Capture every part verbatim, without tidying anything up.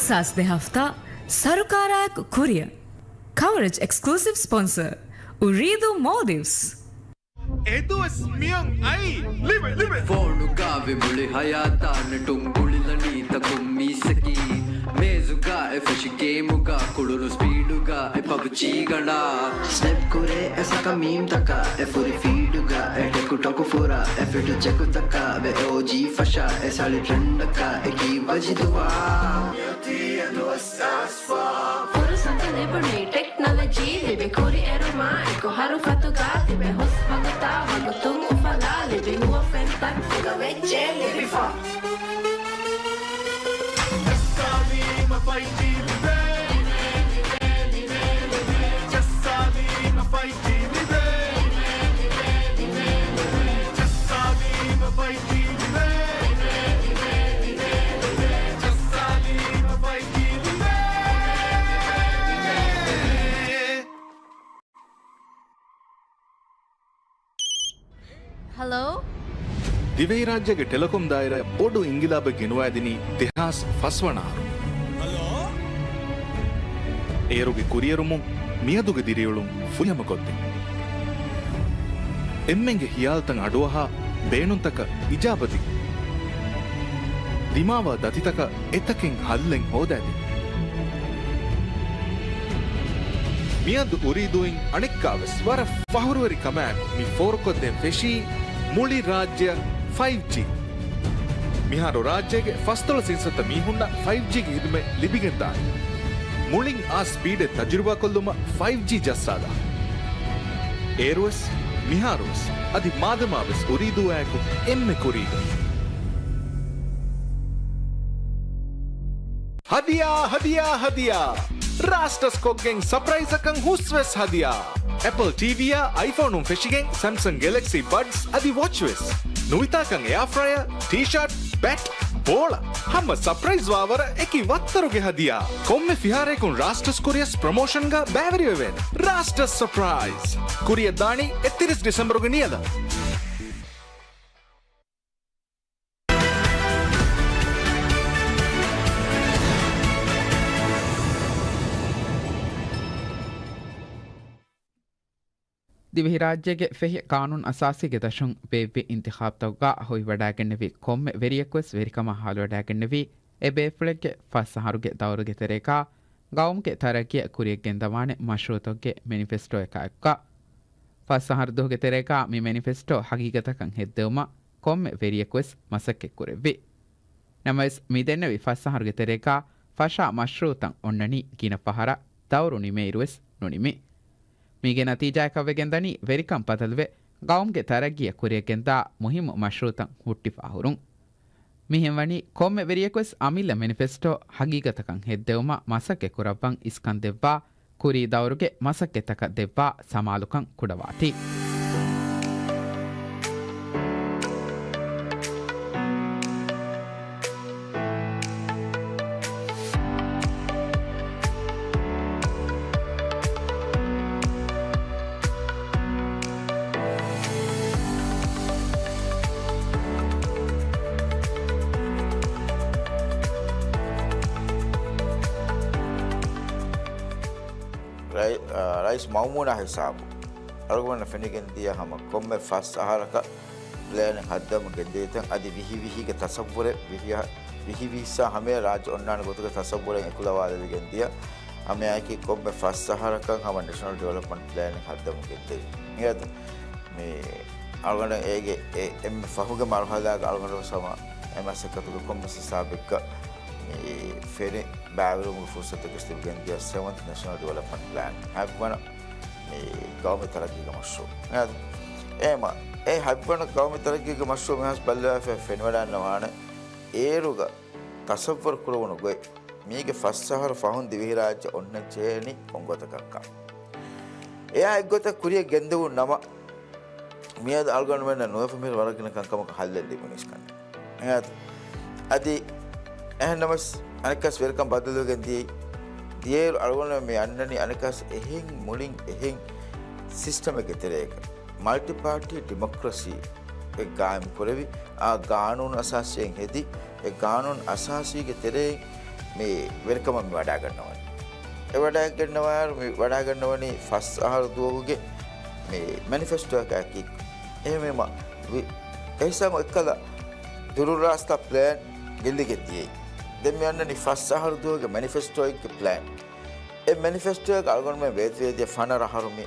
ސާސް ދެ ހަފްތާ ސަރުކާރާއެކު ކުރިއަށް. ކަވަރޭޖް އެކްސްކްލޫސިވް ސްޕޮންސަރ، އުރީދޫ މޯލްޑިވްސް. އެދުވަސް މިއަން އައީ. ލިބެ، ލިބެ. ފޯނުގަ ވި މުޅި ހަޔާތާ ނެޓުން ގުޅިލަނީ ތަކުން މީސްއަކީ. މޭޒުގަ އެ ފެށި ގޭމުގަ ކުޅުނު ސްޕީޑުގަ އެ ޕަބްޖީ ގަނޑާ. ސްނެޕް ކުރޭ އެ ސަކަ މީމްތަކަށް އެ ފުރި ފީޑުގަ އެ ޓެކުޓޮކު ފުރާ އެ ފިޓު ޗެކުތަކަށް ވެ އޯޖީ ފަށާ އެ ސަޅި ޓްރެންޑަކަށް އެކީ ވަޖިދުވާ. ފުރުސަތު ލިބުނީ ޓެކްނޮލޮޖީ ލިބި ކުރިއެރުމާ އެކު ހަރުފަތުގަ ތިބެ ހުސް ވަގުތާ ވަގުތުން އުފަލާ ލިބި ހުވަފެން ތައް ފުގަ ވެއްޖެ ލިބިފަ. ޖައްސާލީމަ ފައިވް ޖީ ލިބޭ. ޖައްސާލީމަ ފައިވް ޖީ ލިބޭ. ހަލޯ؟ ދިވެހިރާއްޖޭގެ ޓެލެކޮމް ދާއިރާ ބޮޑު އިންގިލާބެއް ގެނުވައިދިނީ ދެހާސް ފަސް ވަނަ އަހަރު. އޭރުގެ ކުރިއެރުމުން މިއަދުގެ ދިރިއުޅުން ފުރިހަމަކޮށްދިން. އެންމެންގެ ހިޔާލުތައް އަޑުއަހާ، ބޭނުންތަކަށް އިޖާބަދިން. ދިމާވާ ދަތިތަކަށް އެތަކެއް ހައްލެއް ހޯދައިދިން. މިއަދު އުރީދޫއިން އަނެއްކާވެސް ވަރަށް ފަހުރުވެރި ކަމާއެކު މި ފޯރުކޮށްދޭން ފެށީ މުޅި ރާއްޖެއަށް ފައިވް ޖީ. މިހާރު ރާއްޖޭގެ ފަސްދޮޅަސް އިންސައްތަ މީހުންނަށް ފައިވް ޖީގެ ހިދުމަތް ލިބިގެންދާނެ. މުޅިން އާ ސްޕީޑެއް ތަޖުރިބާކޮށްލުމަށް ފައިވް ޖީ ޖައްސާލާ. އޭރުވެސް، މިހާރުވެސް، އަދި މާދަމާވެސް އުރީދޫއާއެކު އެންމެ ކުރީގަ. ހަދިޔާ، ހަދިޔާ، ހަދިޔާ! ރާސްޓަސް ކޮށްގެން ސަޕްރައިޒަކަށް ހުސްވެސް ހަދިޔާ! އެޕަލް ޓީވީއާ އައިފޯނުން ފެށިގެން ސެމްސަން ގެލެކްސީ ބަޑްސް އަދި ވޮޗްވެސް. ނުވިތާކަން އެއާ ފްރަޔަރ، ޓީޝާޓް، ބެޓް، ބޯޅަ. ހަމަ ސަޕްރައިޒް ވާވަރަށް އެކި ވައްތަރުގެ ހަދިޔާ. ކޮންމެ ފިހާރައަކުން ރާސްޓަސް ކުރިޔަސް ޕްރޮމޯޝަންގަ ބައިވެރިވެވޭނެ. ރާސްޓަސް ސަޕްރައިޒް. ކުރިޔަށް ދާނީ އެއްތިރީސް ޑިސެމްބަރުގެ ނިޔަލަށް. ދިވެހިރާއްޖޭގެ ފެހި ޤާނޫނު އަސާސީގެ ދަށުން ބޭއްވި އިންތިޚާބުތަކުގަ ހުއިވަޑައިގެންނެވި ކޮންމެ ވެރިޔަކުވެސް ވެރިކަމާ ހާލުވަޑައިގެންނެވީ، އެ ބޭފުޅެއްގެ ފަސް އަހަރުގެ ދައުރުގެ ތެރޭގަ ގައުމުގެ ތަރައްގީއަށް ކުރިޔަށް ގެންދަވާނެ މަޝްރޫޢުތަކުގެ މެނިފެސްޓޯއަކާއެކުގަ. ފަސް އަހަރު ދުވަހުގެ ތެރޭގަ މި މެނިފެސްޓޯ ހަގީގަތަކަށް ހެއްދެވުމަށް ކޮންމެ ވެރިޔަކުވެސް މަސައްކަތްކުރެއްވި. ނަމަވެސް، މިދެންނެވި ފަސް އަހަރުގެ ތެރޭގަ ފަށާ މަޝްރޫޢުތައް އޮންނަނީ ގިނަ ފަހަރަށް ދައުރު ނިމޭއިރުވެސް ނުނިމި. މީގެ ނަތީޖާއަކަށްވެގެންދަނީ ވެރިކަން ބަދަލުވެ، ގައުމުގެ ތަރައްގީއަށް ކުރިޔަށްގެންދާ މުހިއްމު މަޝްރޫޢުތައް ހުއްޓިފަ އަހުރުން. މިހެންވަނީ ކޮންމެ ވެރިޔަކުވެސް އަމިއްލަ މެނިފެސްޓޯ ހަގީގަތަކަށް ހެއްދެވުމަށް މަސައްކަތް ކުރައްވަން އިސްކަން ދެއްވާ، ކުރީ ދައުރުގެ މަސައްކަތްތަކަށް ދެއްވާ ސަމާލުކަން ކުޑަވާތީ. ރައި-، އާ، ރައީސް މައުމޫނާ ހިސާބު އަޅުގަނޑަށް ފެނިގެން ދިޔަ ހަމަ ކޮންމެ ފަސް އަހަރަކަށް ޕްލޭނެއް ހައްދަމުން ގެންދެވިތަން އަދި ވިހި ވިހީގެ ތަސައްވުރެއް ވިހި ހަ-، ވިހި ވިހި ހިއްސާ ހަމަޔަށް ރާއްޖެ އޮންނާނެ ގޮތުގެ ތަސައްވުރެއް އެކުލަވާލެވިގެން ދިޔަ ހަމަޔަކީ ކޮންމެ ފަސް އަހަރަކަށް ހަމަ ނެޝަނަލް ޑިވެލޮޕްމަންޓް ޕްލޭނެއް ހައްދަމުން ގެންދެވި. މިއަދު މި އަޅުގަނޑަށް އޭގެ އެ އެންމެ ފަހުގެ މަރުހަލާގަ އަޅުގަނޑު ހަމަ އެ މަސައްކަތުގެ ކޮންމެސް ހިސާބެއްގަ މި ފެނި ބައިވެރިވުމުގެ ފުރުސަތެއް ގެސް ލިބިގެން ދިޔަ ސެވަންތް ނެޝަނަލް ޑިވެލޮޕްމަންޓް ޕްލޭން ހަތްވަނަ މި ގައުމީ ތަރައްގީގެ މަޝްރޫޢު. އެ މި އެ ހަތްވަނަ ގައުމީ ތަރައްގީގެ މަޝްރޫޢު މިހާރު ބައްލަވާފަ ފެނިވަޑައިގަންނަވާނެ އޭރުގަ ތަސައްވަރު ކުރެވުނު ގޮތް، މީގެ ފަސް އަހަރު ފަހުން ދިވެހިރާއްޖެ އޮންނަން ޖެހޭނީ ކޮން ގޮތަކަށްކަން. އެއާ އެއްގޮތަށް ކުރިޔަށް ގެންދެވުން ނަމަ، މިއަދު އަޅުގަނޑުމެންނަށް ނުވެފަ މިހިރަ ވަރަށް ގިނަ ކަންކަމަކަށް ހައްލެއް ލިބުނީސް ކަންނޭނގެ. އަދި އެހެންނަމަވެސް، އަނެއްކާސް ވެރިކަން ބަދަލުވެގެން ދިޔައީ، ދިޔައިރު އަޅުގަނޑުމެން މި އަންނަނީ އަނެއްކާސް އެހެން މުޅިން އެހެން ސިސްޓަމެއްގެ ތެރޭގަ. މަލްޓި ޕާޓީ ޑިމޮކްރަސީ އެ ގާއިމް ކުރެވި، އާ ގާނޫނު އަސާސީއެއް ހެދި، އެ ގާނޫނު އަސާސީގެ ތެރެއިން މި ވެރިކަމަށް މި ވަޑާގަންނަވަނީ. އެ ވަޑާގަންނަވާ-، މި ވަޑާގަންނަވަނީ ފަސް އަހަރު ދުވަހުގެ މި މެނިފެސްޓޯއަކާއެކީ. އެހެންވީމަ، ވި-، އެހިސާބު އެއްކަލަ ދުރުރާސްތާ ޕްލޭން ގެއްލިގެން ދިޔައީ. ދެން މި އަންނަނީ ފަސް އަހަރު ދުވަހުގެ މެނިފެސްޓޯއެއްގެ ޕްލޭން. އެ މެނިފެސްޓޯއަކަށް އަޅުގަނޑުމެން ވޭތުވެދިޔަ ފަނަރަ އަހަރު މި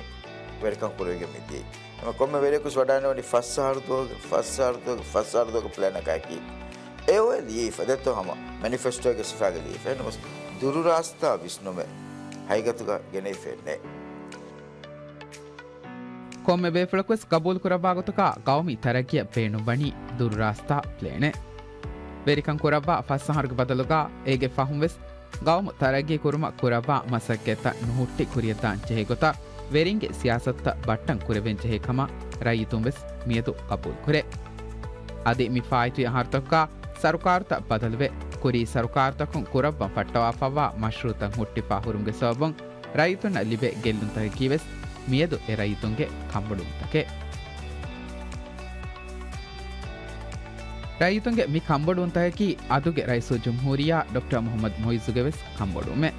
ވެރިކަން ކުރެވިގެން މި ދިޔައީ. އެމަ ކޮންމެ ވެރިޔަކުސް ވަޑާންނަވަނީ ފަސް އަހަރު ދުވަހުގެ، ފަސް އަހަރު ދުވަހުގެ، ފަސް އަހަރު ދުވަހުގެ ޕްލޭނަކާއެކީ. އެ އޮވެ ލިޔެފަ ދެއްތޯ ހަމަ މެނިފެސްޓޯގެ ސިފައިގަ ލިޔެފަ. އެހެންނަމަވެސް ދުރުރާސްތާ ވިސްނުމެއް ހަގީގަތުގަ ގެނެވިފައެއް ނެތް. ކޮންމެ ބޭފުޅަކުވެސް ގަބޫލުކުރައްވާ ގޮތަކަށް ގައުމީ ތަރައްގީއަށް ބޭނުންވަނީ ދުރުރާސްތާ ޕްލޭނެއް. ވެރިކަން ކުރައްވާ ފަސް އަހަރުގެ ބަދަލުގަ އޭގެ ފަހުންވެސް ގައުމު ތަރައްގީ ކުރުމަށް ކުރައްވާ މަސައްކަތްތައް ނުހުއްޓި ކުރިއަށްދާން ޖެހޭ ގޮތަށް ވެރިންގެ ސިޔާސަތުތައް ބައްޓަން ކުރެވެން ޖެހޭ ކަމަށް ރައްޔިތުން ވެސް މިއަދު ގަބޫލުކުރޭ. އަދި މި ފާއިތުވި އަހަރުތަކުގަ ސަރުކާރުތައް ބަދަލުވެ، ކުރީ ސަރުކާރުތަކުން ކުރައްވަން ފައްޓަވާފައިވާ މަޝްރޫއުތައް ހުއްޓިފާ ހުރުމުގެ ސަބަބުން ރައްޔިތުންނަށް ލިބޭ ގެއްލުންތަކަކީ ވެސް މިއަދު އެ ރައްޔިތުންގެ ކަންބޮޑުވުންތަކެއް. ރައްޔިތުންގެ މި ކަންބޮޑުވުންތަކަކީ އަދުގެ ރައީސުލްޖުމްހޫރިއްޔާ ޑޮކްޓަރ މުޙައްމަދު މުޢިއްޒުގެ ވެސް ކަންބޮޑުވުމެއް.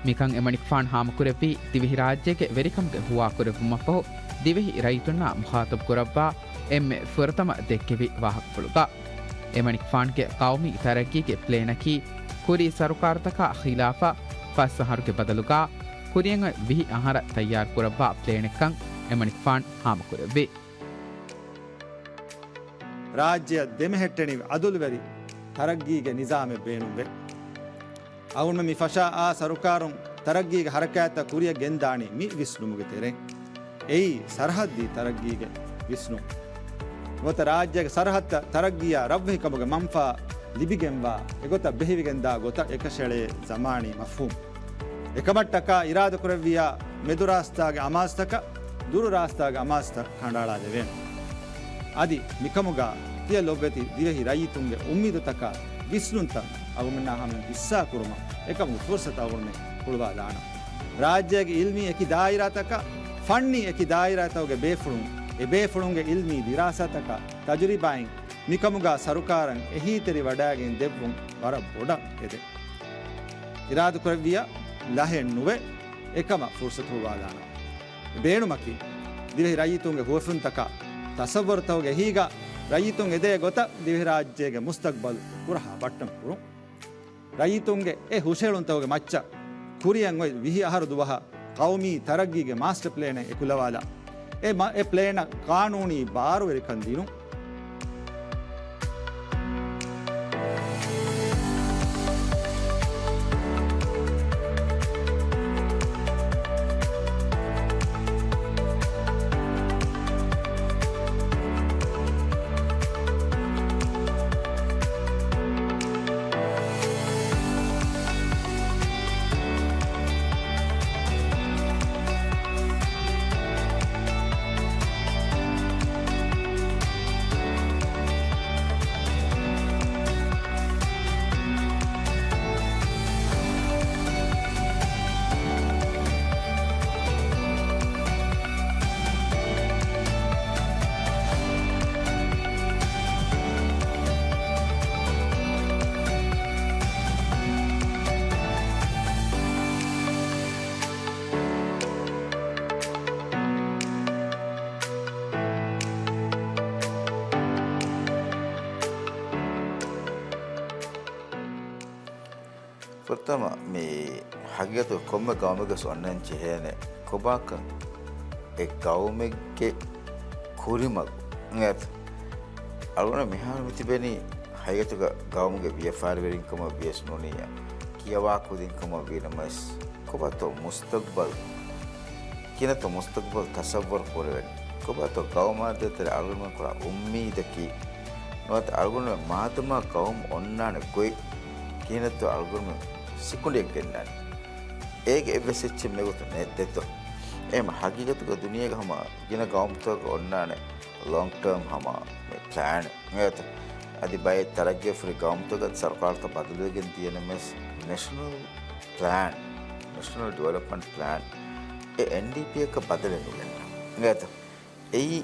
މިކަން އެމަނިކުފާނު ހާމަކުރެއްވީ ދިވެހި ރާއްޖޭގެ ވެރިކަމުގެ ހުވާ ކުރެއްވުމަށްފަހު، ދިވެހި ރައްޔިތުންނާ މުޚާޠަބު ކުރައްވާ އެންމެ ފުރަތަމަ ދެއްކެވި ވާހަކަފުޅުގަ. އެމަނިކުފާނުގެ ގައުމީ ތަރައްގީގެ ޕްލޭނަކީ، ކުރީ ސަރުކާރުތަކާ ޚިލާފަށް ފަސް އަހަރުގެ ބަދަލުގަ، ކުރިއަށް އޮތް ވިހި އަހަރަށް ތައްޔާރު ކުރައްވާ ޕްލޭނެއްކަން އެމަނިކުފާނު ހާމަކުރެއްވި. ރާއްޖެއަށް ދެމެހެއްޓެނިވި އަދުލުވެރި ތަރައްގީގެ ނިޒާމެއް ބޭނުންވޭ. އަޅުގަނޑުމެން މި ފަށާ އާ ސަރުކާރުން ތަރައްގީގެ ހަރަކާތްތައް ކުރިއަށް ގެންދާނީ މި ވިސްނުމުގެ ތެރެއިން. އެއީ ސަރަހައްދީ ތަރައްގީގެ ވިސްނުން. ނުވަތަ ރާއްޖޭގެ ސަރަހައްދަށް ތަރައްގީއާ ރަށްވެހިކަމުގެ މަންފާ ލިބިގެންވާ އެގޮތަށް ބެހިވެގެންދާ ގޮތަށް އެކަށައެޅޭ ޒަމާނީ މަފްހޫމް. އެކަމަށްޓަކާ އިރާދަކުރެއްވިއްޔާ މެދުރާސްތާގެ އަމާޒުތަކަށް ދުރުރާސްތާގެ އަމާޒުތައް ކަނޑައަޅާލެވޭނެ. އަދި މިކަމުގަ ތިޔަ ލޮބުވެތި ދިވެހި ރައްޔިތުންގެ އުއްމީދުތަކާ ވިސްނުންތައް އަޅުގަނޑުމެންނާ ހަމަޔަށް ހިއްސާކުރުމަށް އެކަމުގެ ފުރުސަތު އަޅުގަނޑުމެން ހުޅުވާލާނަން. ރާއްޖޭގެ އިލްމީ އެކި ދާއިރާތަކަށް، ފަންނީ އެކި ދާއިރާތަކުގެ ބޭފުޅުން، އެ ބޭފުޅުންގެ އިލްމީ ދިރާސާތަކާ ތަޖުރިބާއިން މިކަމުގަ ސަރުކާރަށް އެހީތެރިވަޑައިގެން ދެއްވުން ވަރަށް ބޮޑަށް އެދެން. އިރާދަކުރެއްވިއްޔާ ލަހެއް ނުވެ އެކަމަށް ފުރުސަތު ހުޅުވާލާނަން. ބޭނުމަކީ، ދިވެހި ރައްޔިތުންގެ ހުވަފެންތަކާ ތަސައްވަރުތަކުގެ އެހީގަ ރައްޔިތުން އެދޭ ގޮތަށް ދިވެހިރާއްޖޭގެ މުސްތަގްބަލް ހުރަހާ ބައްޓަން ކުރުން. ރައްޔިތުންގެ އެ ހުށަހެޅުންތަކުގެ މައްޗަށް ކުރިއަށް އޮތް ވިހި އަހަރު ދުވަހަށް ޤައުމީ ތަރައްގީގެ މާސްޓަ ޕްލޭނެއް އެކުލަވާލާ، އެ މަ-، އެ ޕްލޭނަށް ޤާނޫނީ ބާރުވެރިކަން ދިނުން. ފުރަތަމަ މި ހަގީގަތުގަ ކޮންމެ ގައުމެއްގަސް އޮންނަން ޖެހޭނެ ކޮބާކަން އެ ގައުމެއްގެ ކުރިމަގު އިނގޭތަ؟ އަޅުގަނޑަށް މިހާރު މި ތިބެނީ ހަގީގަތުގަ ގައުމުގެ ވިޔަފާރިވެރިންކަމަށް ވިޔަސް ނޫނިއްޔާ ކިޔަވާ ކުދިންކަމަށް ވީނަމަވެސް، ކޮބާތޯ މުސްތަގްބަލް؟ ކިހިނެއްތޯ މުސްތަގްބަލް ތަސައްވަރު ކުރެވެން؟ ކޮބާތޯ ގައުމާ ދޭތެރޭ އަޅުގަނޑުމެން ކުރާ އުއްމީދަކީ؟ ނުވަތަ އަޅުގަނޑުމެން މާދަމާ ގައުމު އޮންނާނެ ގޮތް ކިހިނެއްތޯ އަޅުގަނޑުމެން ސިކުނޑިއަށް ގެންނާނެ؟ އޭގެ އެއްވެސް އެއްޗެއް މިވަގުތު ނެތް ދެއްތޯ؟ އެހެން ހަގީގަތުގަ ދުނިޔޭގަ ހަމަ ގިނަ ގައުމުތަކަކަށް އޮންނާނެ ލޮންގް ޓާމް ހަމަ މި ޕްލޭން އިނގޭތަ؟ އަދި ބައެއް ތަރައްގީފުރި ގައުމުތަކަށް ސަރުކާރުތައް ބަދަލުވެގެން ދިޔަނަމަވެސް ނެޝަނަލް ޕްލޭން، ނެޝަނަލް ޑިވެލޮޕްމަންޓް ޕްލޭން އެ އެންޑީޕީއަކަށް ބަދަލެއް ނުގެންނަ އިނގޭތަ؟ އެއީ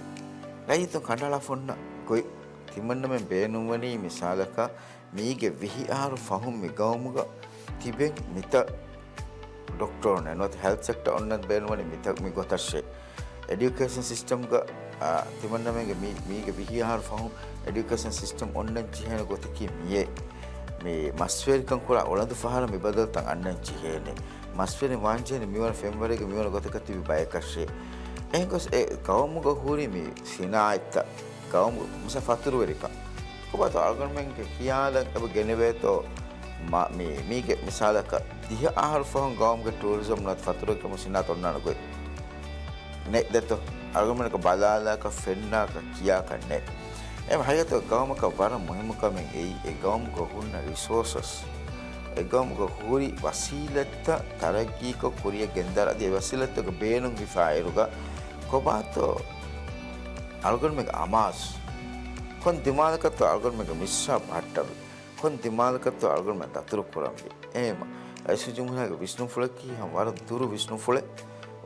ރައްޔިތުން ކަނޑައަޅާފަ އޮންނަ ގޮތް. ތިމަންނަމެން ބޭނުންވަނީ މިސާލަކަށް މީގެ ވިހި އަހަރު ފަހުން މި ގައުމުގަ ތިބެން މިތަ ޑޮކްޓަރުން ނުވަތަ ހެލްތް ސެކްޓަ އޮންނަން ބޭނުންވަނީ މިތަ މި ގޮތަށޭ. އެޑިއުކޭޝަން ސިސްޓަމްގަ، އާ، ތިމަންނަމެންގެ މީ، މީގެ ވިހި އަހަރު ފަހުން އެޑިއުކޭޝަން ސިސްޓަމް އޮންނަން ޖެހޭނެ ގޮތަކީ މިއޭ. މި މަސްވެރިކަން ކުރާ އުޅަނދު ފަހަރަށް މި ބަދަލުތައް އަންނަން ޖެހޭނެ. މަސްވެރިން ވާން ޖެހޭނެ މިވަނަ ފެންވަރެއްގަ މިވަނަ ގޮތަކަށް ތިބި ބަޔަކަށޭ. އެހެން ގޮސް އެ ގައުމުގަ ހުރި މި ސިނާއަތްތައް ގައުމު މިސާ ފަތުރުވެރިކަން. ކޮބާތޯ އަޅުގަނޑުމެންގެ ޚިޔާލަށް އެބަ ގެނެވޭތޯ؟ މަ-، މި-، މީގެ މިސާލަކަށް ދިހަ އަހަރު ފަހުން ގައުމުގެ ޓޫރިޒަމް ނުވަތަ ފަތުރުވެރިކަމުގެ ސިނާއަތު އޮންނާނެ ގޮތް ނެތް ދެތޯ؟ އަޅުގަނޑުމެންނަކަށް ބަލާލާކަށް ފެންނާކަށް ކިޔާކަށް ނެތް. އެ ހަގީގަތުގަ ގައުމަކަށް ވަރަށް މުހިއްމު ކަމެއް އެއީ، އެ ގައުމުގަ ހުންނަ ރިސޯސަސް، އެ ގައުމުގަ ހުރި ވަސީލަތްތައް ތަރައްގީކޮށް ކުރިއަށް ގެންދާރާ އަދި އެ ވަސީލަތްތަކުގެ ބޭނުން ހިފާ އިރުގަ ކޮބާތޯ އަޅުގަނޑުމެންގެ އަމާޒު؟ ކޮން ދިމާލަކަށްތޯ އަޅުގަނޑުމެންގެ މިސްރާބު ހައްޓަވި؟ ކޮން ދިމާލަކަށްތޯ އަޅުގަނޑުމެން ދަތުރު ކުރަންވީ؟ އެހެންވީމަ، ރައީސުލްޖުމްހޫރިއްޔާގެ ވިސްނުންފުޅަކީ ހަމަ ވަރަށް ދުރު ވިސްނުންފުޅެއް،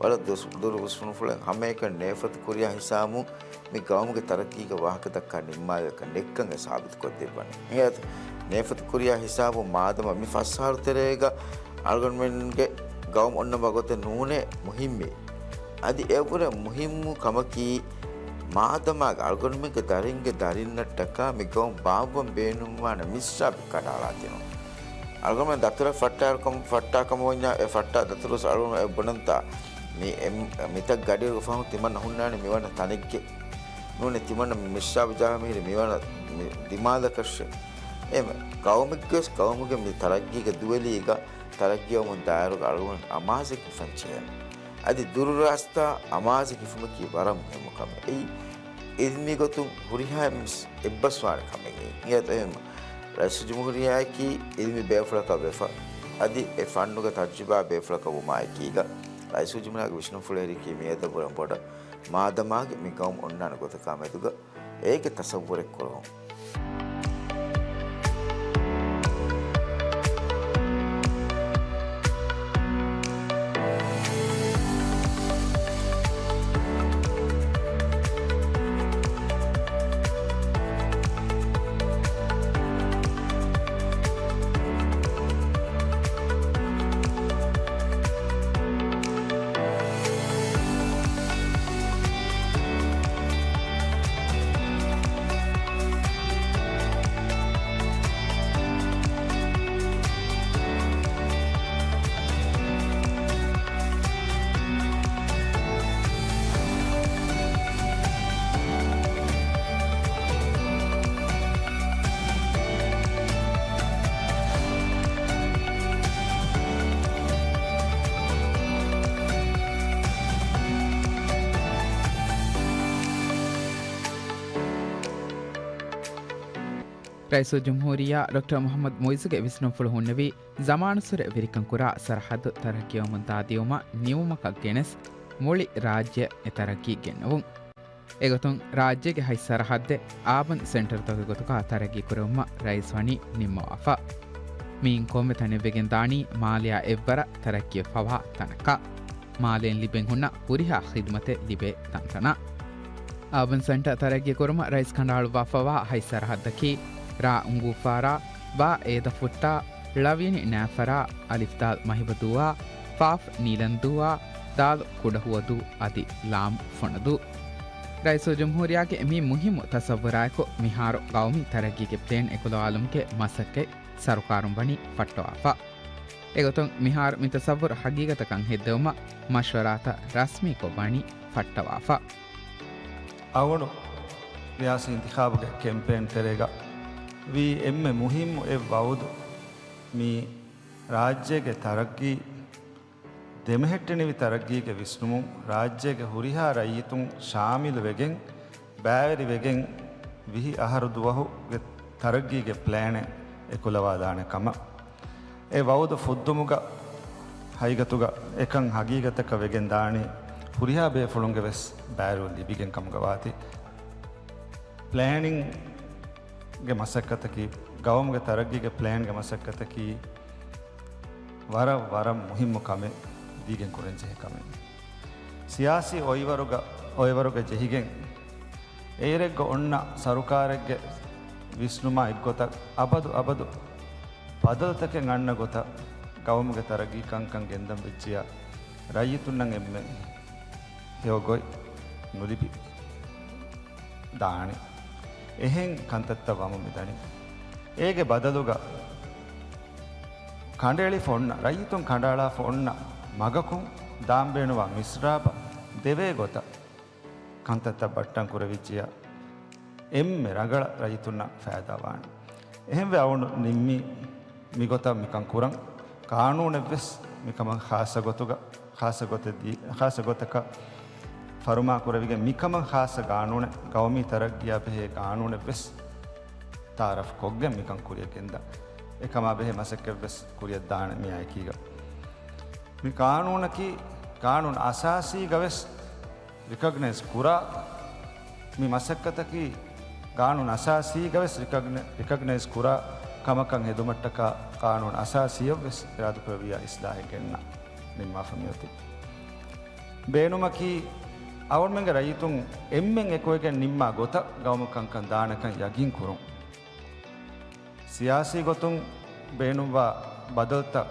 ވަރަށް ދުސް-، ދުރު ވިސްނުންފުޅެއް. ހަމައެކަނި ނޭފަތު ކުރިޔާ ހިސާބުން މި ގައުމުގެ ތަރައްގީގެ ވާހަކަ ދައްކާ ނިންމާލިއަކަށް ނެތްކަން އެ ސާބިތުކޮށްދެއްވަނީ. އެހެން ނޭފަތު ކުރިޔާ ހިސާބުން މާދަމާ މި ފަސް އަހަރު ތެރޭގަ އަޅުގަނޑުމެންގެ ގައުމު އޮންނަ ވަގުތެއް ނޫނޭ މުހިއްމީ. އަދި އެއަށްވުރެ މުހިއްމު ކަމަކީ، މާދަމާގެ އަޅުގަނޑުމެންގެ ދަރިންގެ ދަރިންނަށްޓަކާ މި ގައުމު ބާއްވަން ބޭނުންވާނެ މިސްރާބެއް ކަނޑައަޅާދިނުން. އަޅުގަނޑުމެން ދަތުރަށް ފައްޓާ ކަމަށް ވަންޏާ، އެ ފައްޓާ ދަތުރުވެސް އަޅުގަނޑު އެ ބުނަންތާ، މި އެ-، މިތައް ގަޑިއިރުގެ ފަހުން ތިމަންނަ ހުންނާނީ މިވަނަ ތަނެއްގެ. ނޫނީ ތިމަންނަ މި މިސްރާބު ޖަހާ މިހިރީ މިވަނަ މި ދިމާލަކަށެއް. އެ ގައުމެއްގެވެސް ގައުމުގެ މި ތަރައްގީގެ ދުވެލީގަ ތަރައްގީވަމުން ދާއިރުގަ އަޅުގަނޑު އަމާޒެއް ހިފަން ޖެހޭނެ. އަދި ދުރުރާސްތާ އަމާޒެއް ހިފުމަކީ ވަރަށް މުހިއްމު ކަމެއް. އެއީ އިލްމީ ގޮތުން ހުރިހާ އެއްވެސް އެއްބަސްވާނެ ކަމެއް. އެހެން ރައީސުލްޖުމްހޫރިއްޔާއަކީ އިލްމީ ބޭފުޅަކަށް ވެފަ، އަދި އެ ފަންނުގެ ތަޖުރިބާ ބޭފުޅަކަށް ވުމާއެކީގަ، ރައީސުލްޖުމްހޫރިއްޔާގެ ވިސްނުންފުޅު އެރިކީ މިއަދަށްވުރެ ބޮޑަށް މާދަމާގެ މި ގައުމު އޮންނާނެ ގޮތަކާ މެދުގަ އޭގެ ތަސައްވުރެއް ކުރަމުން. ރައީސުލްޖުމްހޫރިއްޔާ ޑޮކްޓަރ މުޙައްމަދު މުޢިއްޒުގެ ވިސްނުންފުޅު ހުންނެވީ، ޒަމާނުއްސުރެ ވެރިކަން ކުރާ ސަރަޙައްދު ތަރައްގީވަމުން ދާދިޔުމަށް ނިމުމަކަށް ގެނެސް، މުޅި ރާއްޖެއަށް އެ ތަރައްގީ ގެންނެވުން. އެގޮތުން، ރާއްޖޭގެ ހަތް ސަރަޙައްދެއް އާބަން ސެންޓަރުތަކުގެ ގޮތުގަ ތަރައްގީ ކުރެވުމަށް ރައީސް ވަނީ ނިންމަވާފަ. މިއިން ކޮންމެ ތަނެއްވެގެން ދާނީ މާލެއާ އެއްވަރަށް ތަރައްގީވެފަވާ ތަނަކަށް. މާލޭން ލިބެން ހުންނަ ހުރިހާ ޚިދުމަތެއް ލިބޭ ތަންތަނަށް. އާބަން ސެންޓަރ ތަރައްގީ ކުރުމަށް ރައީސް ކަނޑައަޅުއްވާފަވާ ހަތް ސަރަޙައްދަކީ، ރާ އުނގޫފާރާ، ބާ އޭދަފުއްޓާ، ޅ ވިނި ނާފަރާ، އަލިފް ދާލް މަހިބަދޫއާ، ފާފް ނީލަންދޫއާ، ދާލް ކުޑަހުވަދޫ އަދި ލާމް ފޮނަދޫ. ރައީސުލްޖުމްހޫރިއްޔާގެ މި މުހިއްމު ތަސައްވުރާއެކު، މިހާރު ގައުމީ ތަރައްގީގެ ޕްލޭން އެކުލަވާލުމުގެ މަސައްކަތް ސަރުކާރުން ވަނީ ފައްޓަވާފަ. އެގޮތުން މިހާރު މި ތަސައްވުރު ހަގީގަތަކަށް ހެއްދެވުމަށް މަޝްވަރާތައް ރަސްމީކޮށް ވަނީ ފައްޓަވާފަ. އަޅުގަނޑު ރިޔާސީ އިންތިޚާބުގެ ކެމްޕޭން ތެރޭގަ ވީ އެންމެ މުހިއްމު އެއް ވައުދު މި ރާއްޖޭގެ ތަރައްގީ، ދެމެހެއްޓެނިވި ތަރައްގީގެ ވިސްނުމުން ރާއްޖޭގެ ހުރިހާ ރައްޔިތުން ޝާމިލު ވެގެން، ބައިވެރިވެގެން ވިހި އަހަރު ދުވަހުގެ ތަރައްގީގެ ޕްލޭނެއް އެކުލަވާލާނެ ކަމަށް. އެ ވައުދު ފުއްދުމުގަ ހަގީގަތުގަ އެކަން ހަގީގަތަކަށް ވެގެން ދާނީ ހުރިހާ ބޭފުޅުންގެ ވެސް ބައިވެރިވުން ލިބިގެން ކަމުގަ ވާތީ. ޕްލޭނިންގެ މަސައްކަތަކީ، ގައުމުގެ ތަރައްގީގެ ޕްލޭންގެ މަސައްކަތަކީ ވަރަށް، ވަރަށް މުހިއްމު ކަމެއް، ދީގެން ކުރަންޖެހޭ ކަމެއް. ސިޔާސީ އޮއިވަރުގަ، އޮއިވަރުގަ ޖެހިގެން، އެއިރެއްގަ އޮންނަ ސަރުކާރެއްގެ ވިސްނުމާ އެއްގޮތަށް އަބަދު، އަބަދު ބަދަލުތަކެއް އަންނަ ގޮތަށް ޤައުމުގެ ތަރައްގީ ކަންކަން ގެންދަން ވެއްޖިޔާ، ރައްޔިތުންނަށް އެންމެ ހެޔޮ ގޮތް ނުލިބި ދާނެ. އެހެން ކަންތައްތައް ވަމުން މި ދަނީ. އޭގެ ބަދަލުގަ ކަނޑައެޅިފަ އޮންނަ، ރައްޔިތުން ކަނޑައަޅާފަ އޮންނަ މަގަކުން ދާން ބޭނުންވާ މިސްރާބަށް ދެވޭ ގޮތަށް ކަންތައްތައް ބައްޓަން ކުރެވިއްޖިޔާ، އެންމެ ރަނގަޅަށް ރައްޔިތުންނަށް ފައިދާ ވާނެ. އެހެންވެ އަޅުގަނޑު ނިންމީ މިގޮތަށް މިކަން ކުރަން. ޤާނޫނެއްވެސް މިކަމަށް ޚާއްޞަ ގޮތުގަ، ޚާއްޞަ ގޮތެއް ދީ، ޚާއްޞަ ގޮތަކަށް ފަރުމާ ކުރެވިގެން، މިކަމަށް ޚާއްޞަ ޤާނޫނެއް، ޤައުމީ ތަރައްގީއާ ބެހޭ ޤާނޫނެއްވެސް ތައާރަފް ކޮށްގެން މިކަން ކުރިއަށް ގެންދާ. އެކަމާ ބެހޭ މަސައްކަތްވެސް ކުރިއަށް ދާނެ މިއާއެކީގަ. މި ޤާނޫނަކީ، ޤާނޫނު އަސާސީގަވެސް ރިކޮގްނައިޒް ކުރާ، މި މަސައްކަތަކީ ޤާނޫނު އަސާސީގަވެސް ރިކޮގްނަ-، ރިކޮގްނައިޒް ކުރާ ކަމަކަށް ހެދުމަށްޓަކާ، ޤާނޫނު އަސާސީއަށްވެސް އިރާދަކުރެއްވިޔާ އިސްލާހެއް ގެންނަ ނިންމާފަ މިއޮތީ. ބޭނުމަކީ، އަޅުގަނޑުމެންގެ ރައްޔިތުން އެންމެން އެކުވެގެން ނިންމާ ގޮތަށް ޤައުމު ކަންކަން ދާނެކަން ޔަގީން ކުރުން. ސިޔާސީ ގޮތުން ބޭނުންވާ ބަދަލުތައް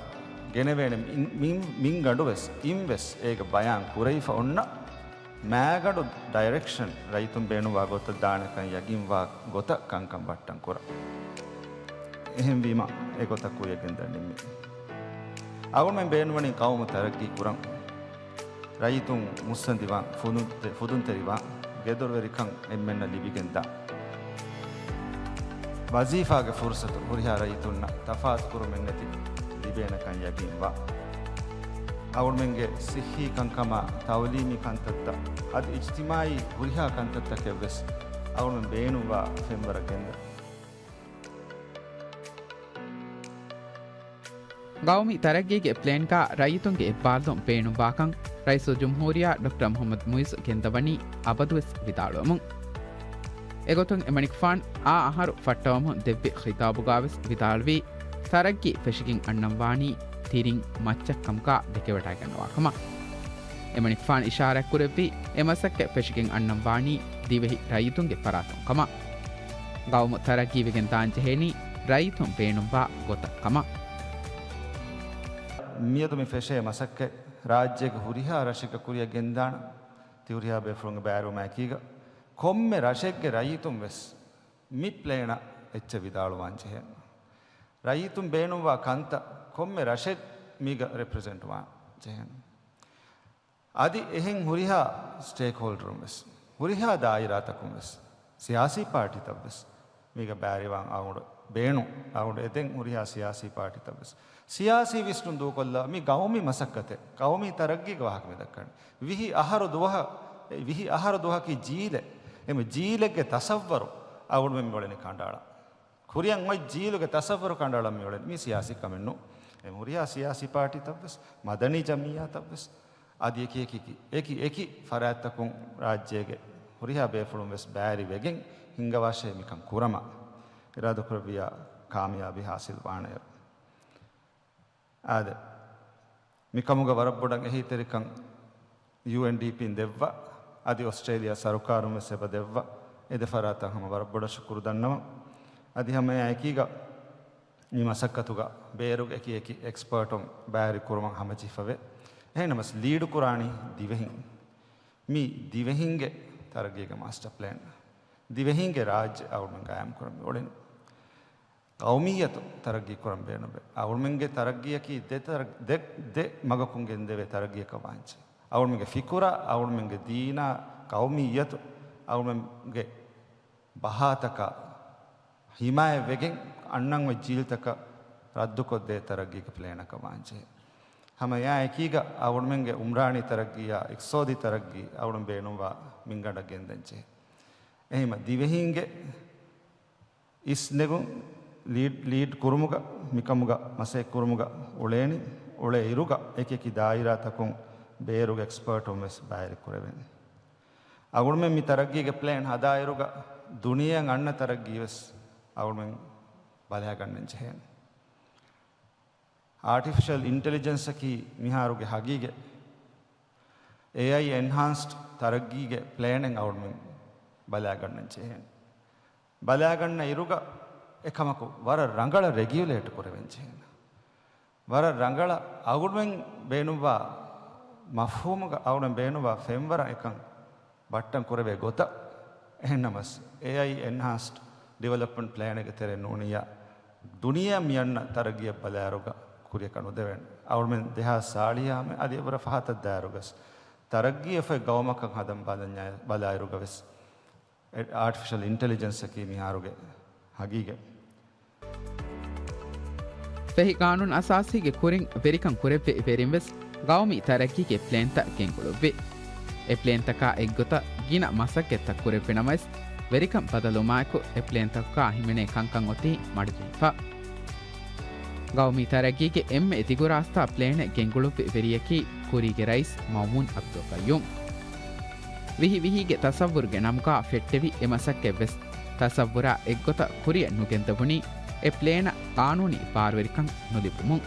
ގެނެވޭނެ މިން-، މިން-، މިންގަނޑުވެސް، އިންވެސް އޭގެ ބަޔާން ކުރެވިފަ އޮންނަ މާގަނޑު ޑައިރެކްޝަން ރައްޔިތުން ބޭނުންވާ ގޮތަށް ދާނެކަން ޔަގީންވާ ގޮތަށް ކަންކަން ބައްޓަން ކުރަން. އެހެންވީމަ، އެގޮތަށް ކުރިއަށް ގެންދަން ނިންމީ. އަޅުގަނޑުމެން ބޭނުންވަނީ ޤައުމު ތަރައްގީ ކުރަން. ރައްޔިތުން މުއްސަނދިވާން، ފުދުންތެ-، ފުދުންތެރިވާން، ގެދޮރުވެރިކަން އެންމެންނަށް ލިބިގެންދާ. ވަޒީފާގެ ފުރުސަތު ހުރިހާ ރައްޔިތުންނަށް ތަފާތުކުރުމެއްނެތި ލިބޭނެކަން ޔަގީންވާ. އަޅުގަނޑުމެންގެ ސިއްހީ ކަންކަމާ، ތައުލީމީ ކަންތައްތައް، އަދި އިޖްތިމާއީ ހުރިހާ ކަންތައްތަކެއްވެސް އަޅުގަނޑުމެން ބޭނުންވާ ފެންވަރަށް ގެންދަން. ގައުމީ ތަރައްގީގެ ޕްލޭންގަ ރައްޔިތުންގެ އެއްބާރުލުން ބޭނުންވާކަން ރައީސުލްޖުމްހޫރިއްޔާ ޑޮކްޓަރ މުޙައްމަދު މުޢިއްޒު ގެންދަވަނީ އަބަދުވެސް ވިދާޅުވަމުން. އެގޮތުން އެމަނިކުފާނު އާ އަހަރު ފައްޓަވަމުން ދެއްވި ޚިޠާބުގަވެސް ވިދާޅުވީ، ތަރައްގީ ފެށިގެން އަންނަން ވާނީ ތިރިން މައްޗަށްކަމުގަ ދެކެވަޑައިގަންނަވާ ކަމަށް. އެމަނިކުފާނު އިޝާރާތްކުރެއްވީ، އެ މަސައްކަތް ފެށިގެން އަންނަން ވާނީ ދިވެހި ރައްޔިތުންގެ ފަރާތުން ކަމަށް. ގައުމު ތަރައްގީވެގެން ދާން ޖެހޭނީ ރައްޔިތުން ބޭނުންވާ ގޮތަށް ކަމަށް. މިއަދު މި ފެށޭ މަސައްކަތް ރާއްޖޭގެ ހުރިހާ ރަށެއްގަ ކުރިއަށް ގެންދާނަން. ތި ހުރިހާ ބޭފުޅުންގެ ބައިވެރިވުމާއެކީގަ ކޮންމެ ރަށެއްގެ ރައްޔިތުން ވެސް މި ޕްލޭނަށް އެއްޗެއް ވިދާޅުވާން ޖެހޭނެ. ރައްޔިތުން ބޭނުންވާ ކަންތައް ކޮންމެ ރަށެއް މީގަ ރެޕްރެޒެންޓް ވާން ޖެހޭނެ. އަދި އެހެން ހުރިހާ ސްޓޭކްހޯލްޑަރުން ވެސް، ހުރިހާ ދާއިރާތަކުން ވެސް، ސިޔާސީ ޕާޓީތައް ވެސް މީގަ ބައިވެރިވާން އަޅުގަނޑު ބޭނުން. އަޅުގަނޑު އެދެން ހުރިހާ ސިޔާސީ ޕާޓީތައް ވެސް. ސިޔާސީ ވިސްނުން ދޫކޮށްލާ މި ގައުމީ މަސައްކަތެއް، ގައުމީ ތަރައްގީގެ ވާހަކަ މި ދައްކަނީ. ވިހި އަހަރު ދުވަހަށް، ވިހި އަހަރު ދުވަހަކީ ޖީލެއް. އެމެ ޖީލެއްގެ ތަސައްވަރު އަޅުގަނޑުމެން މި އުޅެނީ ކަނޑައަޅަން. ކުރިއަށް އޮތް ޖީލުގެ ތަސައްވަރު ކަނޑައަޅަން މި އުޅެނީ. މީ ސިޔާސީ ކަމެއް ނޫން. އެ ހުރިހާ ސިޔާސީ ޕާޓީތައް ވެސް، މަދަނީ ޖަމިއްޔާތައް ވެސް، އަދި އެކި އެކި، އެކި އެކި ފަރާތްތަކުން ރާއްޖޭގެ ހުރިހާ ބޭފުޅުން ވެސް ބައިވެރިވެގެން ހިންގަވާށޭ މިކަން ކުރަމާ، އިރާދަކުރެއްވިޔާ ކާމިޔާބީ ހާސިލް ވާނެއެވެ. އާދެ، މިކަމުގަ ވަރަށް ބޮޑަށް އެހީތެރިކަން ޔޫއެންޑީޕީން ދެއްވާ، އަދި އޮސްޓްރޭލިޔާ ސަރުކާރުން ވެސް އެބަ ދެއްވާ. އެ ދެ ފަރާތަށް ހަމަ ވަރަށް ބޮޑަށް ޝުކުރު ދަންނަވަން. އަދި ހަމަ އެއާ އެކީގަ މި މަސައްކަތުގަ ބޭރުގެ އެކި އެކި އެކްސްޕާޓުން ބައިވެރި ކުރުމަށް ހަމަޖެހިފަވޭ. އެހެންނަމަސް ލީޑު ކުރާނީ ދިވެހިން. މީ ދިވެހިންގެ ތަރައްގީގެ މާސްޓަ ޕްލޭން. ދިވެހިންގެ ރާއްޖެ އަޅުގަނޑުމެން ގާއިމް ކުރަން މި އުޅެނީ. ޤައުމިއްޔަތު ތަރައްގީ ކުރަން ބޭނުންވޭ. އަޅުގަނޑުމެންގެ ތަރައްގީއަކީ ދެ ތަރަ-، ދެ، ދެ މަގަކުން ގެންދެވޭ ތަރައްގީއަކަށް ވާންޖެ. އަޅުގަނޑުމެންގެ ފިކުރާ، އަޅުގަނޑުމެންގެ ދީނާ، ޤައުމިއްޔަތު، އަޅުގަނޑުމެންގެ ބަހާތަކާ، ހިމާޔަތްވެގެން އަންނަން އޮތް ޖީލްތަކަށް ރައްދުކޮށްދޭ ތަރައްގީގެ ޕްލޭނަކަށް ވާންޖެހޭ. ހަމަ އެއާ އެކީގަ އަޅުގަނޑުމެންގެ އުމްރާނީ ތަރައްގީއާ އިޤްތިޞާދީ ތަރައްގީ އަޅުގަނޑު ބޭނުންވާ މިންގަނޑަށް ގެންދަންޖެހޭ. އެހެންމަ ދިވެހީންގެ އިސްނެގުން ލީޑް، ލީޑް ކުރުމުގަ، މިކަމުގަ މަސައްކަތް ކުރުމުގަ އުޅޭނީ، އުޅޭ އިރުގަ އެކި އެކި ދާއިރާތަކުން ބޭރުގެ އެކްސްޕާޓުން ވެސް ބައިވެރި ކުރެވޭނެ. އަޅުގަނޑުމެން މި ތަރައްގީގެ ޕްލޭން ހަދާ އިރުގަ ދުނިޔެއަށް އަންނަ ތަރައްގީ ވެސް އަޅުގަނޑުމެން ބަލައިގަންނަން ޖެހޭނެ. އާޓިފިޝަލް އިންޓެލިޖެންސަކީ މިހާރުގެ ހަގީގަތް. އޭއައި އެންހާންސްޑް ތަރައްގީގެ ޕްލޭނެއް އަޅުގަނޑުމެން ބަލައިގަންނަން ޖެހޭނެ. ބަލައިގަންނަ އިރުގަ އެކަމަކު ވަރަށް ރަނގަޅަށް ރެގިއުލޭޓް ކުރެވެން ޖެހޭނެ. ވަރަށް ރަނގަޅަށް އަޅުގަނޑުމެން ބޭނުންވާ މަފްހޫމުގަ އަޅުގަނޑުމެން ބޭނުންވާ ފެންވަރަށް އެކަން ބައްޓަން ކުރެވޭ ގޮތަށް. އެހެންނަމަސް، އޭއައި އެންހާންސްޑް ޑިވެލޮޕްމަންޓް ޕްލޭނެއްގެ ތެރެއިން ނޫނިއްޔާ، ދުނިޔެއަށް މިއަންނަ ތަރައްގީއަށް ބަލާއިރުގަ ކުރިއަކަށް ނުދެވޭނެ. އަޅުގަނޑުމެން ދެހާސް ސާޅީސް ހަމަ އަދި އެއަށްވުރެ ފަހަތަށް ދާއިރުގަސް ތަރައްގީ އެފައި ގައުމަކަށް ހަދަން ބަލަންޏާ-، ބަލާއިރުގަވެސް އެ-، އާޓިފިޝަލް އިންޓެލިޖެންސަކީ މިހާރުގެ ހަގީގަތް. ފެހި ގާނޫނު އަސާސީގެ ކުރިން ވެރިކަން ކުރެއްވި ވެރިން ވެސް ގައުމީ ތަރައްގީގެ ޕްލޭންތައް ގެންގުޅުއްވި. އެ ޕްލޭންތަކާ އެއްގޮތަށް ގިނަ މަސައްކަތްތައް ކުރެއްވި ނަމަވެސް، ވެރިކަން ބަދަލުވުމާއެކު އެ ޕްލޭންތަކުގާ ހިމެނޭ ކަންކަން އޮތީ މަޑުޖެހިފަ. ގައުމީ ތަރައްގީގެ އެންމެ ދިގު ރާސްތާ ޕްލޭނެއް ގެންގުޅުއްވި ވެރިޔަކީ ކުރީގެ ރައީސް މައުމޫން އަބްދުލް ޤައްޔޫމް. ވިހި ވިހީގެ ތަސައްވުރުގެ ނަމުގާ ފެއްޓެވި އެ މަސައްކަތްވެސް ތަސައްވުރާ އެއްގޮތަށް ކުރިއަށް ނުގެންދެވުނީ އެ ޕްލޭނަށް ގާނޫނީ ބާރުވެރިކަން ނުލިބުމުން.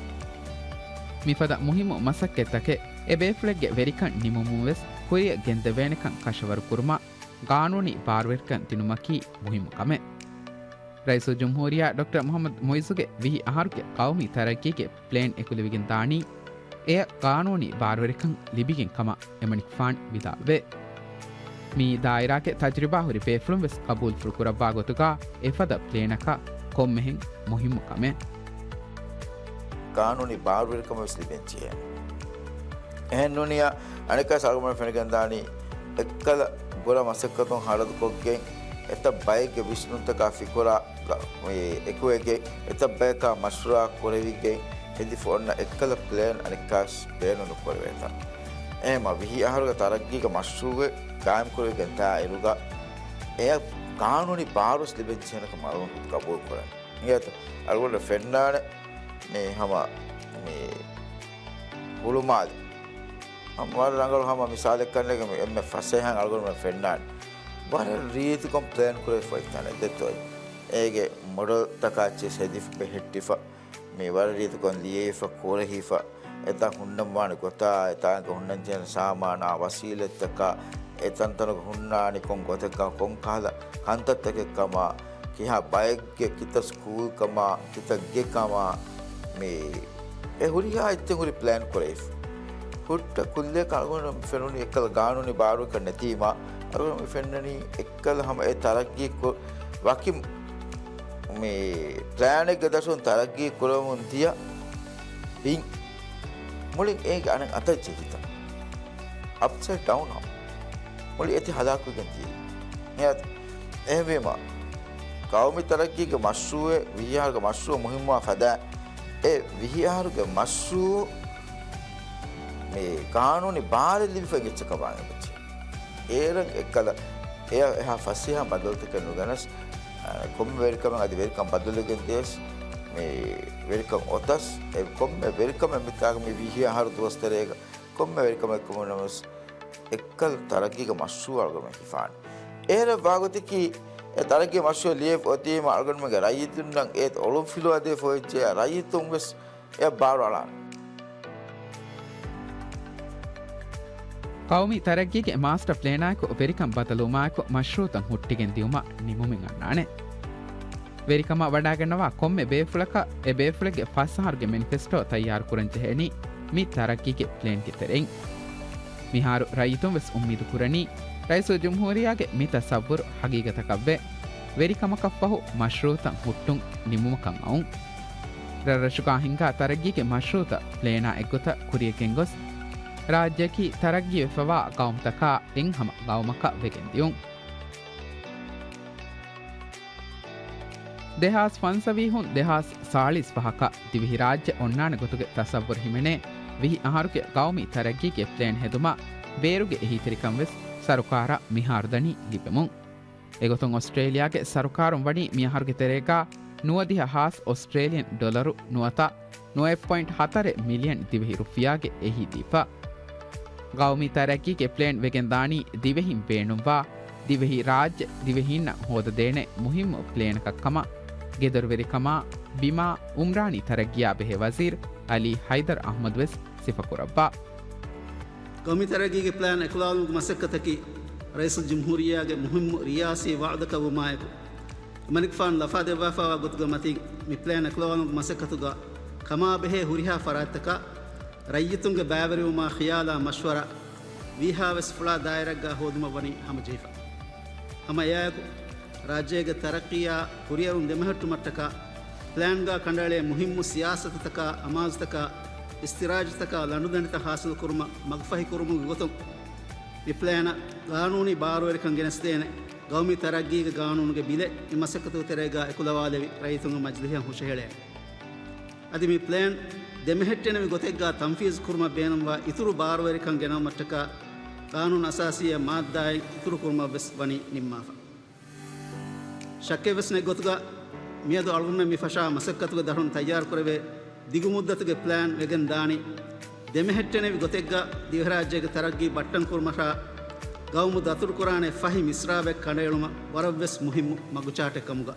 މިފަދަ މުހިއްމު މަސައްކަތްތަކެއް އެ ބޭފުޅެއްގެ ވެރިކަން ނިމުމުން ވެސް ކުރިއަށް ގެންދެވޭނެކަން ކަށަވަރު ކުރުމަށް ގާނޫނީ ބާރުވެރިކަން ދިނުމަކީ މުހިއްމު ކަމެއް. ރައީސުލްޖުމްހޫރިއްޔާ ޑޮކްޓަރ މުޙައްމަދު މުޢިއްޒުގެ ވިހި އަހަރުގެ ގައުމީ ތަރައްގީގެ ޕްލޭން އެކުލެވިގެން ދާނީ، އެއަށް ގާނޫނީ ބާރުވެރިކަން ލިބިގެން ކަމަށް އެމަނިކުފާނު ވިދާޅުވޭ. މިއީ ދާއިރާގެ ތަޖުރިބާ ހުރި ބޭފުޅުން ވެސް ޤަބޫލުފުޅު ކުރައްވާ ގޮތުގާ އެފަދަ ޕްލޭނަކަށް ކޮންމެހެން މުހިއްމު ކަމެއް. ގާނޫނީ ބާރުވެރިކަމެއް ވެސް ލިބެން ޖެހޭނެ. އެހެން ނޫނިއްޔާ، އަނެއްކާ އަޅުގަނޑު ފެނިގެންދާނީ، އެއްކަލަ ބުރަ މަސައްކަތުން ހަރަދުކޮށްގެން، އެތައް ބައެއްގެ ވިސްނުންތަކާ ފިކުރާ ގަ-، މި އެކުވެގެން، އެތައް ބަޔަކާ މަޝްވަރާ ކުރެވިގެން ހެދިފަ އޮންނަ އެއްކަލަ ޕްލޭން އަނެއްކާސް ބޭނުން ނުކުރެވޭތަ؟ އެހެންމަ ވިހި އަހަރުގެ ތަރައްގީގެ މަޝްރޫއެއް ގާއިމްކުރެވިގެން ދާއިރުގަ، އެއަށް ގާނޫނީ ބާރުވެސް ލިބެން ޖެހޭނެކަމަށް އަޅުގަނޑު ޤަބޫލު ކުރަން. އިނގޭތަ؟ އަޅުގަނޑަށް ފެންނާނެ މި ހަމަ މި ހުޅުމާލެ. ހަމަ ވަރަށް ރަނގަޅު ހަމަ މިސާލެއްކަންނޭނގެ މި އެންމެ ފަސޭހައިން އަޅުގަނޑުމެން ފެންނާނެ. ވަރަށް ރީތިކޮށް ޕްލޭން ކުރެވިފަ އޮތް ތަނެއް ދެއްތޯ. އޭގެ މޮޑެލްތަކާ އެއްޗެއް ހެދިފަ ބެހެއްޓިފަ. މި ވަރަށް ރީތިކޮށް ލިޔެވިފަ ކުރެހިފަ، އެތާ ހުންނަންވާނެ ގޮތާ، އެތާގަ ހުންނަންޖެހޭނެ ސާމާނާ، ވަސީލަތްތަކާ، އެ ތަންތަނުގަ ހުންނާނީ ކޮން ގޮތެއްކަ، ކޮން ކަހަލަ ކަންތައްތަކެއްކަމާ، ކިހާ ބައެއްގެ ކިތައް ސްކޫލްކަމާ، ކިތައް ގެކަމާ، މި އެ ހުރިހާ އެއްޗެއް ހުރި ޕްލޭން ކުރެވިފަ. ހުއްޓަ ކުއްލިއަކަށް އަޅުގަނޑު ފެނުނީ އެއްކަލަ ގާނޫނީ ބާރުވެރިކަން ނެތީމާ، އަޅުގަނޑު ފެންނަނީ އެއްކަލަ ހަމަ އެ ތަރައްގީ ކު-، ވަކި މި ޕްލޭނެއްގެ ދަށުން ތަރައްގީ ކުރަމުން ދިޔަ ބިން މުޅިން އޭގެ އަނެއް އަތަށް ޖެހިތަން. އަޕްސައިޑް ޑައުން ހަމަ މުޅި އެތި ހަލާކުވެގެން ދިޔަ. އެހެންވީމަ، ޤައުމީ ތަރައްގީގެ މަޝްރޫއެއް ވިހި އަހަރުގެ މަޝްރޫއަށް މުހިއްމުވާ ފަދަ އެ ވިހި އަހަރުގެ މަޝްރޫއު މި ގާނޫނީ ބާރެއް ލިބިފަ އެއްޗަކަށް ވާނެ ބައްޗެ. އޭރަށް އެއްކަލަ އެ-، އެހާ ފަސޭހަ ބަދަލުތަކެއް ނުގެނެސް، އަ، ކޮންމެ ވެރިކަމެއް އަދި ވެރިކަން ބަދަލުވެގެން ދިޔަސް، މި ވެރިކަން އޮތަސް، އެ ކޮންމެ ވެރިކަމެއް މިތާގަ މި ވިހި އަހަރު ދުވަސް ތެރޭގަ ކޮންމެ ވެރިކަމެއް ކުރުމުން ނަމަވެސް، އެއްކަލަ ތަރައްގީގެ މަޝްރޫއު އަޅުގަނޑުމެން ހިފާނެ. އޭރަށް ވާގޮތަކީ، އެ ތަރައްގީ މަޝްރޫއު ލިޔެ އޮތީމަ އަޅުގަނޑުމެންގެ ރައްޔިތުންނަށް އެ އޮޅުން ފިލުވާދޭ ފޯއްޖެ ރައްޔިތުން ވެސް އެ ބާރު އަޅާނެ. ޤައުމީ ތަރައްގީގެ މާސްޓަ ޕްލޭނާއެކު ވެރިކަން ބަދަލުވުމާއެކު މަޝްރޫއުތައް ހުއްޓިގެން ދިއުމަށް ނިމުމެއް އަންނާނެ. ވެރިކަމަށް ވަޑާގަންނަވާ ކޮންމެ ބޭފުޅަކަށް އެ ބޭފުޅެއްގެ ފަސް އަހަރުގެ މެނިފެސްޓޯ ތައްޔާރު ކުރަން ޖެހޭނީ މި ތަރައްގީގެ ޕްލޭންގެ ތެރެއިން. މިހާރު ރައްޔިތުން ވެސް އުއްމީދު ކުރަނީ، ރައީސުލްޖުމްހޫރިއްޔާގެ މި ތަސައްވުރު ހަގީގަތަކަށްވެ، ވެރިކަމަކަށްފަހު މަޝްރޫއުތައް ހުއްޓުން ނިމުމަކަށް އައުން. ރަށްރަށުގާ ހިންގާ ތަރައްގީގެ މަޝްރޫއުތައް ޕްލޭނާ އެއްގޮތަށް ކުރިއަށް ގެންގޮސް، ރާއްޖެއަކީ ތަރައްގީވެފަވާ ގައުމުތަކާ އެއްހަމަ ގައުމަކަށް ވެގެން ދިއުން. ދެހާސް ފަންސަވީހުން ދެހާސް ސާޅީސް ފަހަކަށް ދިވެހިރާއްޖެ އޮންނާނެ ގޮތުގެ ތަސައްވުރު ހިމެނޭ ވިހި އަހަރުގެ ގައުމީ ތަރައްގީގެ ޕްލޭން ހެދުމަށް ބޭރުގެ އެހީތެރިކަން ވެސް ސަރުކާރަށް މިހާރު ދަނީ ލިބެމުން. އެގޮތުން އޮސްޓްރޭލިޔާގެ ސަރުކާރުން ވަނީ މިއަހަރުގެ ތެރޭގާ ނުވަދިހަ ހާސް އޮސްޓްރޭލިއަން ޑޮލަރު ނުވަތަ ނުވައެއް ޕޮއިންޓް ހަތަރެއް މިލިއަން ދިވެހި ރުފިޔާގެ އެހީ ދީފަ. ގައުމީ ތަރައްގީގެ ޕްލޭން ވެގެން ދާނީ ދިވެހިން ބޭނުންވާ، ދިވެހި ރާއްޖެ ދިވެހީންނަށް ހޯދަދޭނެ މުހިއްމު ޕްލޭނަކަށް ކަމަށް ގެދޮރުވެރިކަމާ، ބިމާ، އުމްރާނީ ތަރައްގީއާ ބެހޭ ވަޒީރު އަލީ ހައިދަރު އަޙްމަދު ވެސް ސިފަކުރައްވާ. ގައުމީ ތަރައްގީގެ ޕްލޭން އެކުލަވާލުމުގެ މަސައްކަތަކީ ރައީސުލްޖުމްހޫރިއްޔާގެ މުހިއްމު ރިޔާސީ ވަޢުދަކަށް ވުމާއެކު، އެމަނިކުފާނު ލަފާ ދެއްވާފައިވާ ގޮތުގެ މަތިން މި ޕްލޭން އެކުލަވާލުމުގެ މަސައްކަތުގަ ކަމާބެހޭ ހުރިހާ ފަރާތްތަކަށް ރައްޔިތުންގެ ބައިވެރިވުމާ ޚިޔާލާ މަޝްވަރާ ވީހާވެސް ފުޅާ ދާއިރާއެއްގާ ހޯދުމަށް ވަނީ ހަމަޖެހިފަ. ހަމަ އެއާއެކު، ރާއްޖޭގެ ތަރައްޤީއާ ކުރިއެރުން ދެމެހެއްޓުމަށްޓަކާ ޕްލޭންގާ ކަނޑައެޅޭ މުހިއްމު ސިޔާސަތުތަކާ، އަމާޒުތަކާ، އިސްތިރާޖުތަކާ ލަނޑުދަނޑިތައް ހާސިލުކުރުމަށް މަގުފަހިކުރުމުގެ ގޮތުން، މި ޕްލޭނަށް ގާނޫނީ ބާރުވެރިކަން ގެނެސްދޭނެ ގައުމީ ތަރައްގީގެ ގާނޫނުގެ ބިލެއް މި މަސައްކަތުގެ ތެރޭގާ އެކުލަވާލެވި ރައްޔިތުންގެ މަޖިލީހަށް ހުށަހެޅޭނެ. އަދި މި ޕްލޭން ދެމެހެއްޓެނެވި ގޮތެއްގާ ތަންފީޒު ކުރުމަށް ބޭނުންވާ އިތުރު ބާރުވެރިކަން ގެނައުމަށްޓަކާ، ޤާނޫނު އަސާސީއެއް މާއްދާއެއް އިތުރު ކުރުމަށްވެސް ވަނީ ނިންމާފަ. ޝައްކެއްވެސް ނެތް ގޮތުގަ، މިއަދު އަޅުގަނޑުމެން މި ފަށާ މަސައްކަތުގެ ދަށުން ތައްޔާރުކުރެވޭ ދިގު މުއްދަތުގެ ޕްލޭން ވެގެން ދާނީ، ދެމެހެއްޓެނެވި ގޮތެއްގަ ދިވެހިރާއްޖޭގެ ތަރައްގީ ބައްޓަން ކުރުމަށާ، ގައުމު ދަތުރުކުރާނެ ފަހި މިސްރާބެއް ކަނޑައެޅުމަށް ވަރަށްވެސް މުހިއްމު މަގުޗާޓެއް ކަމުގަ.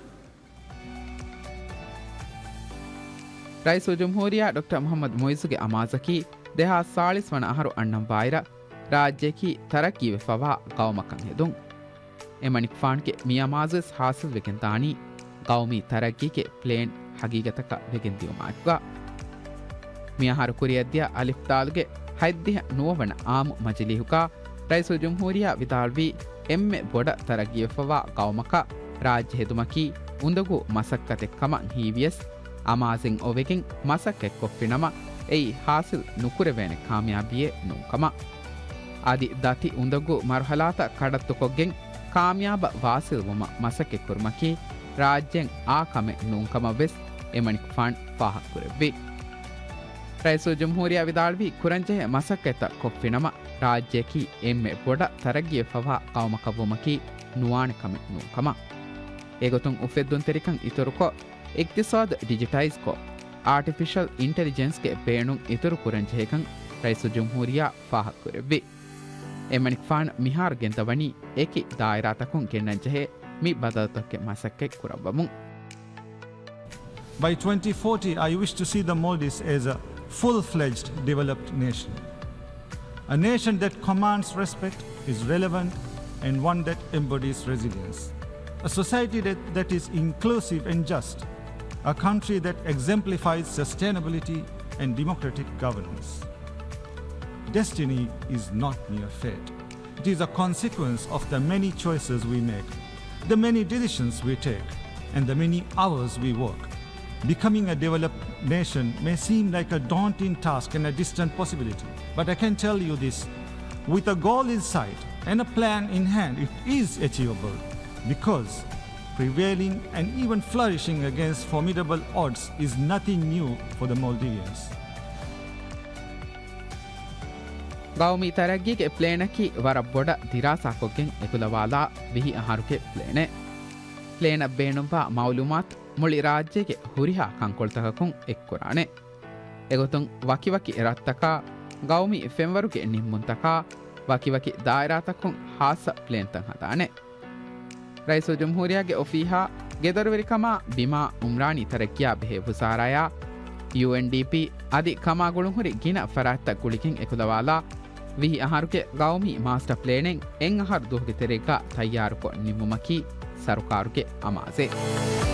ރައީސުލްޖުމްހޫރިއްޔާ ޑޮކްޓަރ މުޙައްމަދު މުޢިއްޒުގެ އަމާޒަކީ، ދެހާސް ސާޅީސް ވަނަ އަހަރު އަންނަން ވާއިރަށް، ރާއްޖެއަކީ ތަރައްގީވެފަވާ ގައުމަކަށް ހެދުން. އެމަނިކުފާނުގެ މި އަމާޒުވެސް ހާސިލްވެގެން ދާނީ، ގައުމީ ތަރައްގީގެ ޕްލޭން ހަގީގަތަކަށް ވެގެން ދިޔުމާއެކުގަ. މިއަހަރު ކުރިއަށްދިޔަ އަލިފް ދާލުގެ ހަތްދިހަ ނުވަ ވަނަ އާއްމު މަޖިލީހުގަ ރައީސުލްޖުމްހޫރިއްޔާ ވިދާޅުވީ، އެންމެ ބޮޑަށް ތަރައްގީވެފަވާ ގައުމަކަށް ރާއްޖެ ހެދުމަކީ އުނދަގޫ މަސައްކަތެއް ކަމަށް ހީވިޔަސް، އަމާޒެއް އޮވެގެން މަސައްކަތްކޮށްފިނަމަ، އެއީ ހާސިލް ނުކުރެވޭނެ ކާމިޔާބީއެއް ނޫންކަމަށް. އަދި ދަތި އުނދަގޫ މަރުހަލާތައް ކަޑައްތުކޮށްގެން ކާމިޔާބަށް ވާސިލްވުމަށް މަސައްކަތްކުރުމަކީ ރާއްޖެއަށް އާ ކަމެއް ނޫންކަމަށްވެސް އެމަނިކުފާނު ފާހަގަކުރެއްވި. ރައީސުލްޖުމްހޫރިއްޔާ ވިދާޅުވީ، ކުރަންޖެހޭ މަސައްކަތްތައް ކޮށްފިނަމަ، ރާއްޖެއަކީ އެންމެ ބޮޑަށް ތަރައްގީވެފަވާ ގައުމަކަށްވުމަކީ ނުވާނެ ކަމެއް ނޫންކަމަށް. އެގޮތުން އުފެއްދުންތެރިކަން އިތުރުކޮށް، އިޤްތިޞާދު ޑިޖިޓައިޒްކޮށް، އާޓިފިޝަލް އިންޓެލިޖެންސްގެ ބޭނުން އިތުރު ކުރަންޖެހޭކަން ރައީސުލްޖުމްހޫރިއްޔާ ފާހަގަކުރެއްވި. އެމަނިކުފާނު މިހާރު ގެންދަވަނީ އެކި ދާއިރާތަކުން ގެންނަންޖެހޭ މި ބަދަލުތަކުގެ މަސައްކަތް ކުރައްވަމުން. By twenty forty, I wish to see the Maldives as a full-fledged developed nation. A nation that commands respect, is relevant, and one that embodies resilience. A society that, that is inclusive and just. A country that exemplifies sustainability and democratic governance. Destiny is not mere fate. It is a consequence of the many choices we make, the many decisions we take, and the many hours we work. Becoming a developed nation may seem like a daunting task and a distant possibility, but I can tell you this, with a goal in sight and a plan in hand, it is achievable, because prevailing and even flourishing against formidable odds is nothing new for the Maldivians. ގައުމީ ތަރައްގީގެ ޕްލޭނަކީ ވަރަށް ބޮޑަށް ދިރާސާކޮށްގެން އެކުލަވާލާ ވިހި އަހަރުގެ ޕްލޭނެއް. ޕްލޭނަށް ބޭނުންވާ މައުލޫމާތު މުޅި ރާއްޖޭގެ ހުރިހާ ކަންކޮޅުތަކަކުން އެއްކުރާނެ. އެގޮތުން ވަކިވަކި ރަށްތަކާ، ގައުމީ ފެންވަރުގެ ނިންމުންތަކާ، ވަކިވަކި ދާއިރާތަކުން ހާއްސަ ޕްލޭންތައް ހަދާނެ. ރައީސުލްޖުމްހޫރިއްޔާގެ އޮފީހާ، ގެދޮރުވެރިކަމާ، ބިމާ، އުމްރާނީ ތަރައްގީއާ ބެހޭ ވުޒާރާއާ، ޔޫއެންޑީޕީ އަދި ކަމާގުޅުންހުރި ގިނަ ފަރާތްތައް ގުޅިގެން އެކުލަވާލާ، ވިހި އަހަރުގެ ގައުމީ މާސްޓަ ޕްލޭނެއް އެއް އަހަރު ދުވަހުގެ ތެރޭގަ ތައްޔާރުކޮށް ނިންމުމަކީ ސަރުކާރުގެ އަމާޒެއް.